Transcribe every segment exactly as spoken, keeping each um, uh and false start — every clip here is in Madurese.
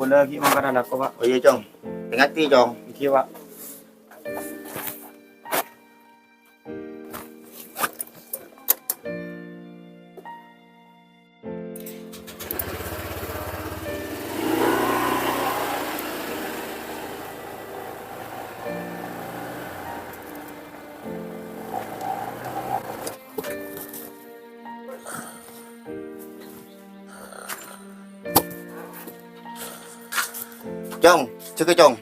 Kaulâ ghi' mangkana alako, Pak. Oh iyâ, Cong. Èngghâ, Cong. Ènggi, Pak. Cong, jâgâ, Cong.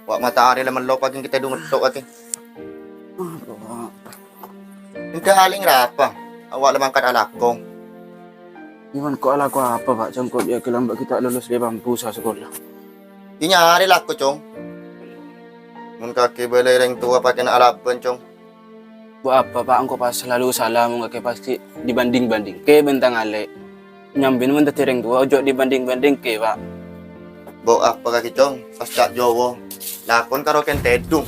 Wa' matahari la mellok, paghi' kita dunget tok, paghi'. Ente aling rapa? Awak la mangkat alako. Iman ko' alako apa, Pak? Cong, ko' ya kelamba kita lulus di bambu sa sekolah. Inya hari lako, Cong. Mun kakè bâlâi rèng towa pakèna alabân, Cong. Bu apa, Pak? Engko' pas selalu salah, mon kakè pasti dibanding-bandingke bân tang alè'. Nyambina mon dhâddhi rèng towa, ojo dibanding-bandingke, Pak. Bu apa kakè, Cong? Pas ca' Jowo, lakon karo kèng tèdung.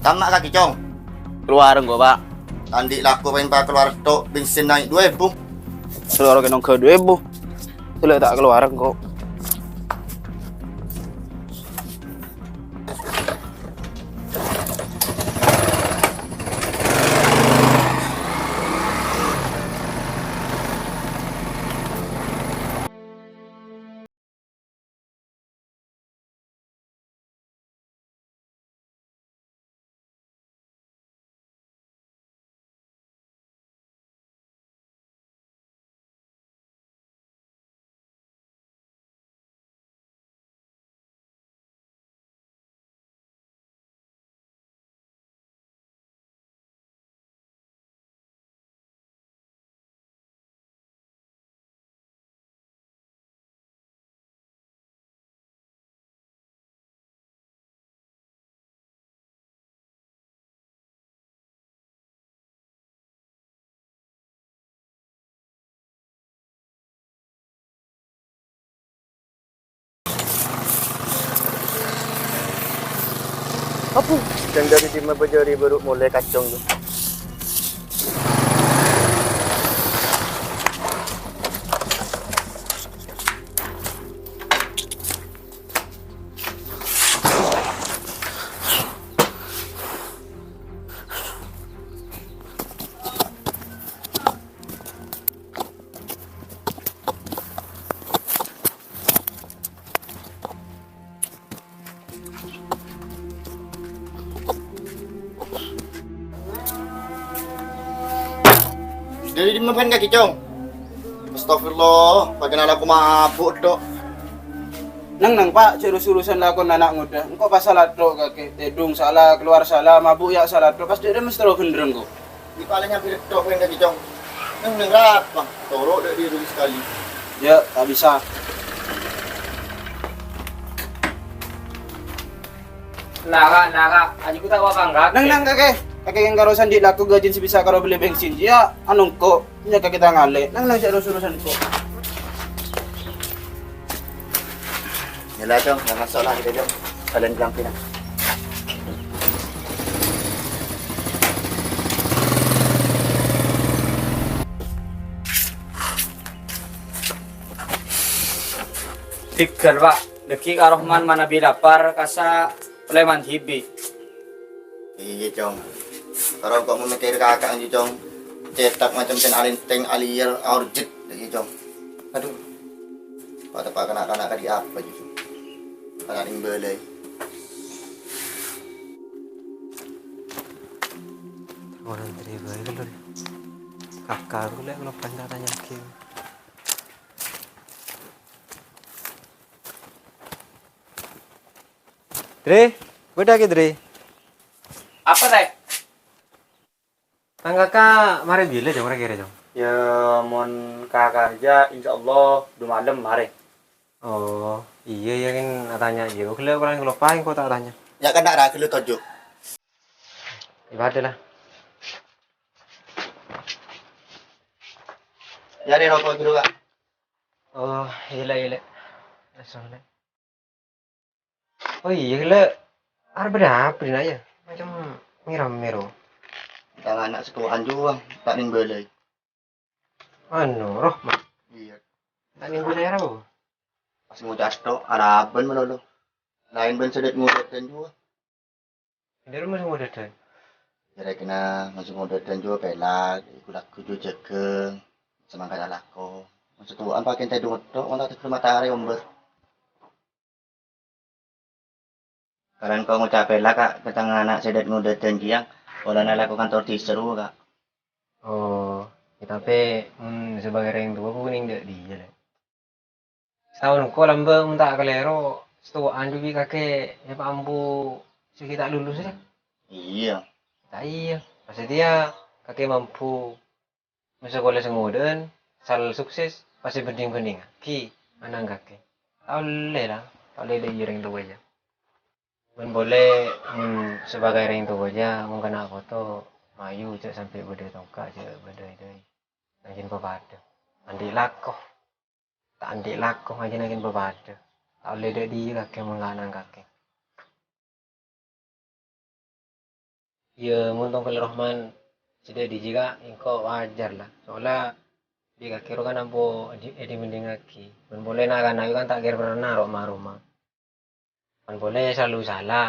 Tama' kakè, Cong. Keluar engko', Pak. Andi' lako paèng pa keluar tok, bensin naik dua ribu. Keluar kèng nongghâ dua ribu. Sèlè ta' keluar engko'. Apo? Jhâ' dâri dimma bâjâri bâru' molè kacong, yâ? Dâri dimma bân kakè, Cong? Astagfirullah, pakèna alako mabu' tok. Neng-neng, Pak, jhâ' rus-urusan lakon ana' ngodâ. Engko' pas sala tok kakè, tèdung sala, keluar sala, mabu' yâ' sala tok. Pas dâ' remma sè terro ghânrèng, kok. Di palèng nyambi tok, wèng, kakè, Cong. Neng-neng rapa? Toro' dâ' diri sekali. Ya, tak bisa. Lara, lara. Aji ku tak wakang, Kak. Neng, neng, kakè. Kakè yang karo sandi laku gajin sè bisa karo beli bensin. Ya, anu, kok. Nya kakè ta' ngalè. Neng, neng, jhâ' rus-urusan, kok. Yâ la, Cong, la maso' la kita, Cong. Salèn bilang pinang. Digghâl, Pak. Dhâggi' ka Rohman manabi lapar, kassa' polè mandi dhibi'. Iyâ, Cong. Karo engko' mamèkkèrè kaka' ngghi, Cong. Cètak macem sèn alèntèng, alèyèr, aorjhèt, iyâ, Cong. Adu. Pateppa' kana'-kana' kadhi apa, Cong? Kana' nèng bâlâi. Orang terima itu loh. Kakak aku lek ngelupain tak tanya lagi. Dre, bâdâ ghi, Dre? Apa, Tè? Tang kaka marè bilâ, Jong, kira-kira, Jong? Ya, mon kaka aja, insyaallah, du malem marè. Oh, iyâ, iyâ, kan atanya iyâ. Ghellâ' kurang kaloppaè engko' ta' atanya. Ya, kan ta' ragu lu toju'. Ibadah lah. Ya, deh, rokok dulu, Kak. Oh, iyâ, iyâ. Assalamualaikum. Oh iyâ, ghellâ'. Arep bâdâ apa, Dina, ya? Macem mèro-mèro. Tang ana' sekowaan juwâ, ta' nèng bâlâi. Anu, Rohman. Iyâ. Ta' nèngghu lèra, Bu. Pas ngoca' tok, alabân malolo. Laèn bân sè dât-ngodâdhân jhuwâ. Dhâri mon sè ngodâdhân? Kèra-kèra mon sè ngodâdhân jhuwâ pèlak, èghu-lagghu jhuwâ jhâghâng, samangkèn alako. Mon sè towa'an pakèn tèdung tok, mon ta' tegghâl matarè ombâr. Kalan ko ngoca' pèlak, Ka', ka tang ana' sè dât-ngodâdhân jiyâ, polana lako kantor distro, Ka'. Oh, ya, tapè mon sebagai rèng towa, ku nèng dâ' dhiyâ, Lè'. Sataon engko' lambâ' mon ta' kalèro, sè towa'an bi' kakè ya pa' ambu sè ghi' ta' lulus, Lè'. Iyâ. Ta' iyâ, maksudnya kakè mampu masakola sè ngodâ'ân, asal sukses, pas èbhândhing-bhândhingngaghi ana' kakè. Ta' ollè, la, ta' ollè dâ' iyâ rèng towa, ya. Bân polè, mon sebagai rèng towa, ya, mon kana' poto, mayu jhâ' sampè' bâdâ tongka', jhâ' bâdâ dâi. Anjing papadâ. Andi' lako. Ta' andi' lako, anjing-anjing papadâ. Ta' ollè dâ' dhiyâ kakè mon kana' kakè. Iyâ, mon tongghâl Rohman sè dâ' dhiyâ, Ka', engko' wajar, la. Soalnya bi' kakè ro kan ampo èdhi-, èdhi-mendhingngaghi. Bân polè na'-kana' kan ta' kèra pernah ro' ma-roma. Bân polè salalu sala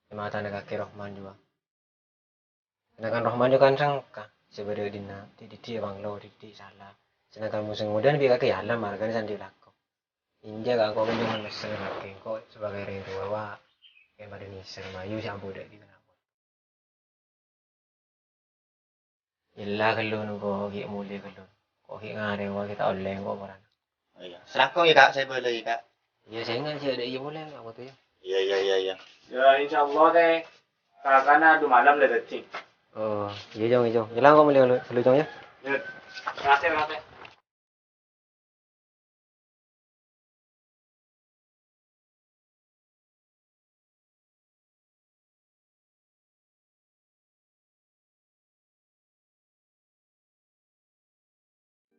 è matana kakè Rohman jhuwâ. Sedangkan Rohman jhuwâ kan sengka, sè bâdâ è dinna', dhi'-, dhiddhi' banglo, dhiddhi' sala. Sedangkan mon sè ngodâ'ân bi' kakè ya la marghâna sè andi' lako. Enjâ', Ka', engko' kan jhuwâ nèser kakè, engko' sebagai rèng towa, wa, kèng padâ nèser, mayu sè ambu dâ' dhiyâ kana'. Ella ghâllu nengko' ghi' molè ghâllu. Ko' ghi' ngarèwa ghi' ta' ollè engko' polana. Iyâ. Salangkong ya, Ka', sè bâlâi, Ka'. Iyâ, sènga' sè dâ' iyâ polè, Ka', poto ya. Iyâ, iyâ, iyâ, iyâ. Ya, insyaallah, tè. Kakana du malem la dâddhi. Oh, iyâ, Jong, iyâ, Jong. Ella engko' molè ghâllu, Jong, ya. Ya. Makasih, makasih.